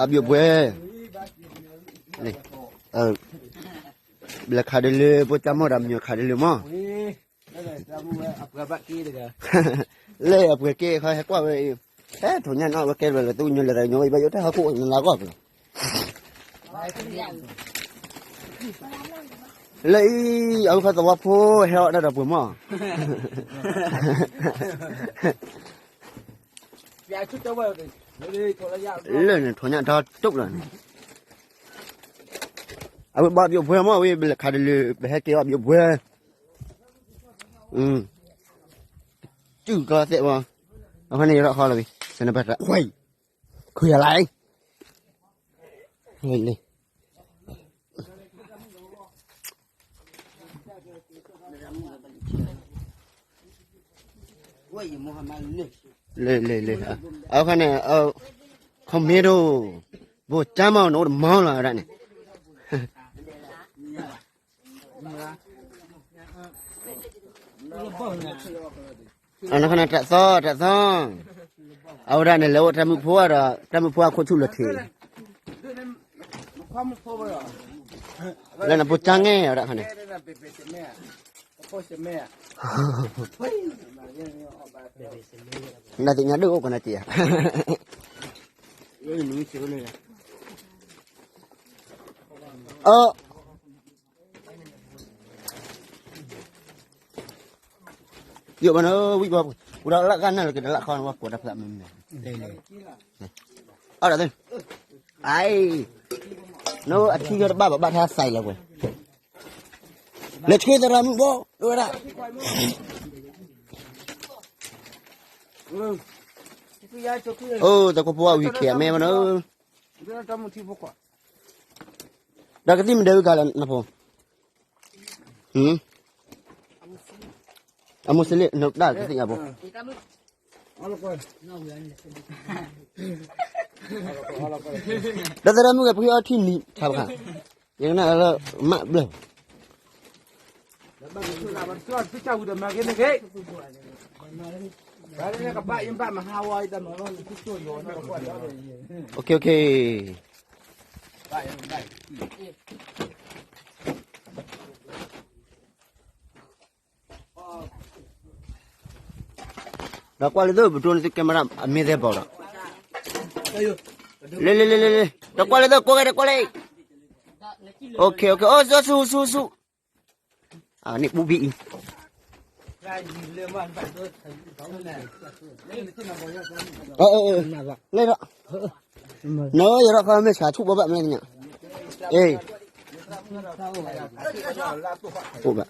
အဘျုးပှဲၤ, ဘျဲၣ်ခးဒ်လၢ ဖိကၠၢ်မီၢ်ဒီးမညီခးဒ်လၢမီၢ်, လၢအပှဲၤက့ၤခီဟဲကွၢ်ဝဲ, ဟဲထိၣ်ညၣ်နီၣ်ဝဲကဲဘျီလၢ သူၣ်ကညီလၢတၢ်ကညီဝဲ ဘၣ်ယိၣ်တၢ်ဟီၣ်ခိၣ်နလါကီၢ်ပူၤ လၢအံၤ အဝဲခီသဝီဖိဟဲအီၣ်တၢ်ဒီးပှဲၤမီၢ်, လၢန့ၣ်ထိၣ်ညၣ်ဒီတူၢ်လီၤန့ၣ်, အဝဲဘၣ်ဘျုးပှဲၤမီၢ်ဝဲ ဘျဲၣ်ခးဒ်လၢ ပဟဲက့ၤအီၣ်ဘျုးပှဲၤ, စုၣ်ကီသဲးဝဲ, အဃိန့ၣ်ယထီၣ်ဃီလီၤဝံၤ စနဘၣ်တၢ် ခွံယၤလံ, လံ လံ လံ လံ, အခါန့ၣ် ခီမ့ၢ်ဒိၣ် ဘိၣ်ကၠၢ်မီၢ်နအိၣ်တမီၢ်လီၤဝဲဒၣ်န့ၣ် အနီၢ်ခီန့ၣ် တၢ်သီ တၢ်သီ, အဝဲဒၣ်န့ၣ် လဲၤအိၣ်တၢ်မုၣ်ဖိဒီး တၢ်မုၣ်ဖိအခိၣ်ဆူၣ်လီၤထံး, လၢနဖိကၠၢ်န့ၣ် အဝဲဒၣ်ခါန့ၣ်, နသ့ၣ်ညါဒိၣ်အိၣ်ကနၣ်တံၢ်ဧါ, အ ယိၣ်ဘၣ်နၤ ဝံၣ်ဘၣ်ပူၤ ပူၤဒီးလၢကနၣ်လၢက့ၤဒီးလၢခီနဝဲကိးတၢ်ဖျါမ့ၢ်မ့ၢ်, အီၣ်ဒီးသ့, အံၤ, နအထံကတဘၣ်ဘၣ်ဘၣ်ထါစဲးလီၤကွဲ, လဲၤဆှၢသရၣ်မုၣ်ဘီ ဒိၣ်ဝဲဒၣ်, အိၣ် တၢ်ကိးဖိအဝံၤခံးအမဲဘၣ်နၤ, ဒီးကသံၣ်မ့ၢ်ဒဲးဝံၤကလဲၣ်နဖိ, အမူစလ့ၣ် နတၢ်ကသ့ၣ်ညါဘိ, ဒီးသရၣ်မုၣ်ဂ့ၤ ပဃ့အီထံနံၤထါဘၣ်, ယကနၣ်လၢ မးဘျၢၣ်, ဒီးကွၢ်လၢသ့ၣ် ပဒိန့ၣ်သုကဲမရၣ်အမ့ၢ်သဲဘီဒီး, လ့လ့လ့လ့လ့, ဒီးကွၢ်လၢသ့ၣ် ကိးဂၤဒီးကွၢ်လၢ, အိၣ်ခ့ အိၣ်ခ့ အိၣ် ဆူ ဆူ ဆူ, န့ၣ်ပူၤဘံၣ်အံၤ, လ့ဒီး, နယထီၣ်ခီမ့ၢ်ဆှးဆူၣ်ဘၣ်ဘၣ်မ့ၢ်ညါ, အ့ၣ်, အိၣ်ဘၣ်